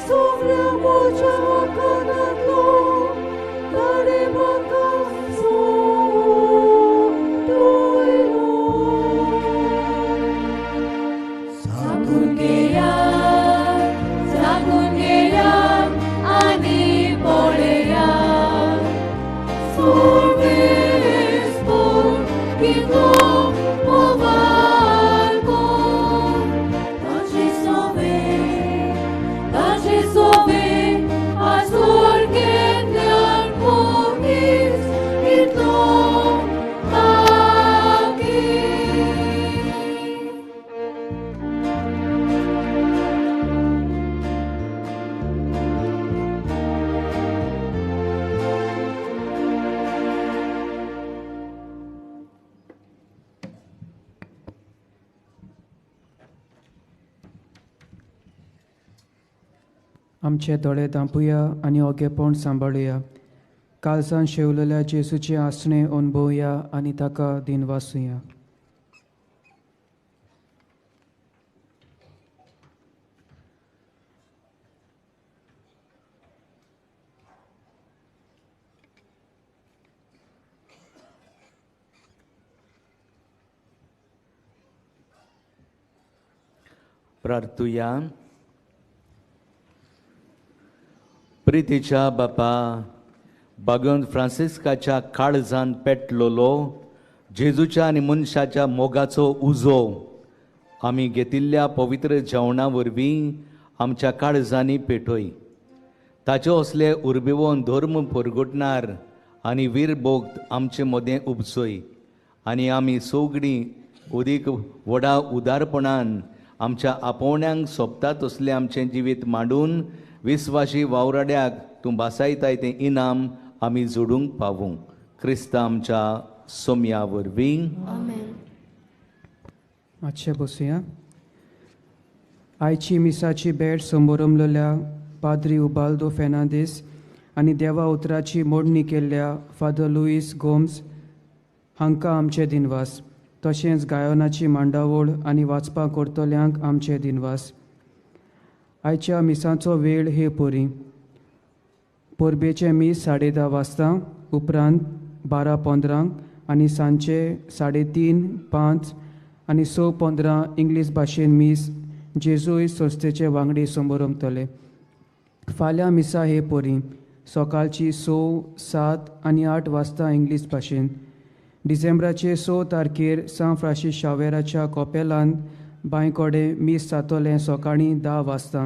सगळ्या म्हज्या कानांतलो ताणें म्हाका सोडयलो. जागून घेयात, जागून घेयात आनी पळयात, सोर्वेस्पोर कितलो बोवाळ कोर. ताचे सोबे आसूर घेतल्यार मनीस कितलो ताकी. आमचे दोळे धांपुया आनी ओगेपण सांबाळुया. कालसान शेवलेल्या जेजूचें आसणें अणभवया आनी ताका दिनवासुया. प्रार्थुया. प्रितीच्या बापा, बागोन फ्रांसिस्काच्या काळजान पेटलोलो जेजूच्या आनी मनशाच्या मोगाचो उजो आमी घेतिल्ल्या पवित्र जेवणा वरवीं आमच्या काळजांनी पेटय. ताचे असले उर्बेवन धर्म परगटणार आनी वीरभोक्त आमचे मदें उपजय आनी आमी सगळीं अदीक व्हडा उदारपणान आमच्या आपोवण्यांक सोबता तसलें आमचें जिवीत मांडून विस्वाशी वावराड्याक तूं भासायताय तें इनाम आमी जोडूंक पावूं. क्रिस्ता आमच्या सोम्या वरवीं. मातशें बसुया. आयची मिसाची भेट संबोरमलेल्या पाद्री उबाल्दो फेर्नांदीस आनी देवा उतराची मोडणी केल्ल्या फादर लुईस गोम्स हांकां आमचे दिनवास. तशेंच गायनाची मांडावळ आनी वाचपां करतल्यांक आमचे दिनवास. आयच्या मिसाचो वेळ हे परी. परबेचें मीस 10:30 वाजता, उपरांत 12:15 आनी सांजचे 3:30, 5 आनी 6:15 इंग्लीश भाशेन मीस जेजूय संस्थेचे वांगडी संबोरमतले. फाल्यां मिसा हे परी सकाळची 6, 7 आनी 8 वाजता इंग्लीश भाशेन. डिसेंबराचे 6 तारखेर सांत फ्रांसीस शावेराच्या कॉपेलांत बांयकोडे मीस जातलें सकाळीं 10 वाजता.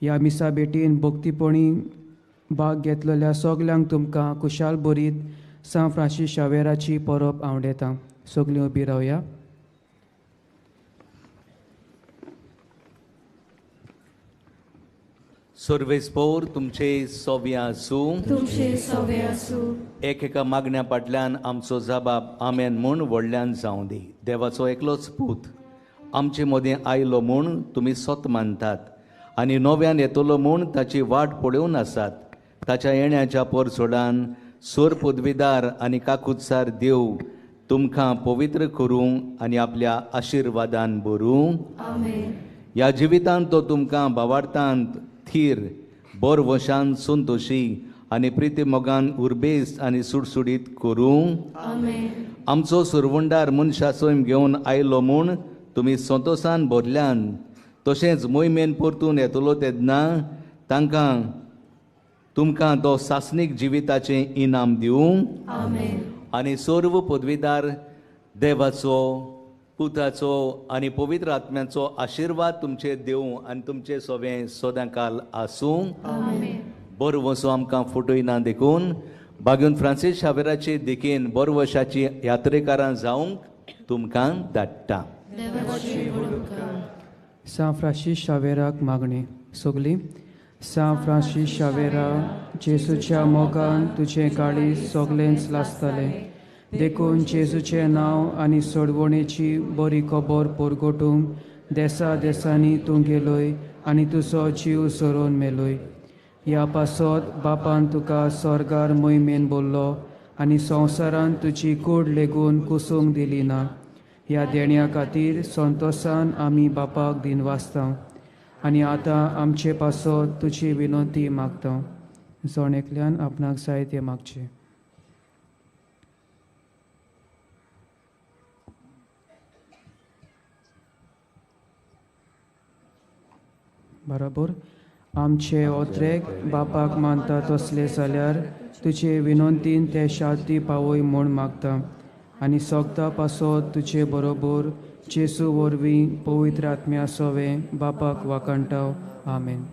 ह्या मिसा भेटीन भक्तीपणी भाग घेतलेल्या सगल्यांक तुमकां खुशाल बरीत सांत फ्रांसीस शावेराची परब आवडटा. सगळीं उबी रावया. सर्वेस्पोर तुमचे सोवे आसूं. तुमचे सोवे आसूं. एक एका मागण्या फाटल्यान आमचो जबाब आमेन म्हूण व्हडल्यान जावं दी. देवाचो एकलोच पूत आमचे मदें आयलो म्हूण तुमी सत मानतात आनी नव्यान येतलो म्हूण ताची वाट पळोवन आसात. ताच्या येण्याच्या परसोडान सोर पदवीदार आनी काकुत्सार देव तुमकां पवित्र करूं आनी आपल्या आशिर्वादान भरूं. ह्या जिवितांत तो तुमकां भावार्थांत थीर बर वशान संतोशी आनी प्रिती मोगान उर्बेस आनी सुडसुडीत करूं. आमचो सुरवंडार मनशा सैम घेवन आयलो म्हूण तुमी संतोसान भरल्यान तशेंच मोहिमेन परतून येतलो तेन्ना तांकां तुमकां तो सासणीक जिविताचें इनाम दिवं. आनी सर्व पदवीदार देवाचो पुताचो आनी पवित्र आत्म्याचो आशिर्वाद तुमचेर दिवं आनी तुमचे सोवें सदांकाल आसूं. बरो वसो आमकां फटयना देखून बागून फ्रांसीस शावेराचे देखीन बरवशाची यात्रेकारां जावंक तुमकां धाडटा. सांत फ्रांसीस शावेराक मागणी. सगली सांत फ्रांसीस शावेरा, जेजूच्या मोगान तुजें काळीज सगळेंच लासतलें देखून जेजूचें नांव आनी सोडवणेची बरी खबर परगटूंक देसा देसांनी तूं गेलोय आनी तुजो जीव सोरोवन मेलोय. ह्या पासत बापान तुका स्वर्गार मोहिमेन बोल्लो आनी संवसारान तुजी कूड लेगून कुसूंक दिली ना. ह्या देण्या खातीर संतोसान आमी बापाक दिनवासता आनी आतां आमचे पासत तुजी विनंती मागता. जण एकल्यान आपणाक जाय तें मागचें. बरोबर आमचे ओत्रेक बापाक मानता तसले जाल्यार तुजे विनंतीन ते शांती पावय म्हूण मागता आनी सोगता पासत तुजे बरोबर जेजू वरवीं पवित्र आत्म्या सोवे बापाक वाखाणटा. आमेन.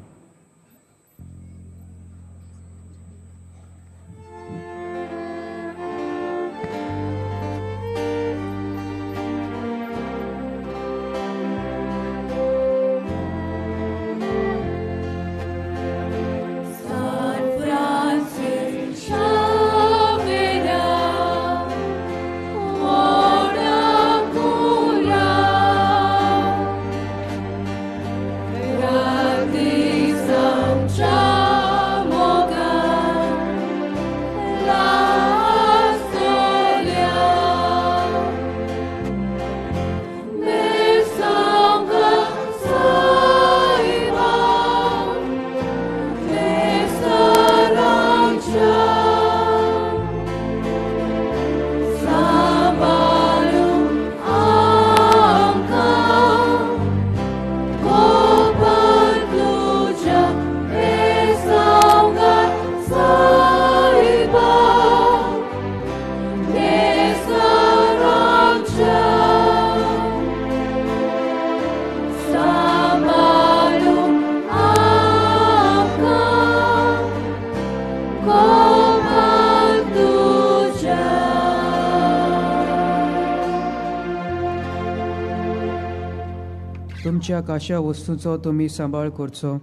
तुमच्या काशा वस्तूचो तुमी सांबाळ करचो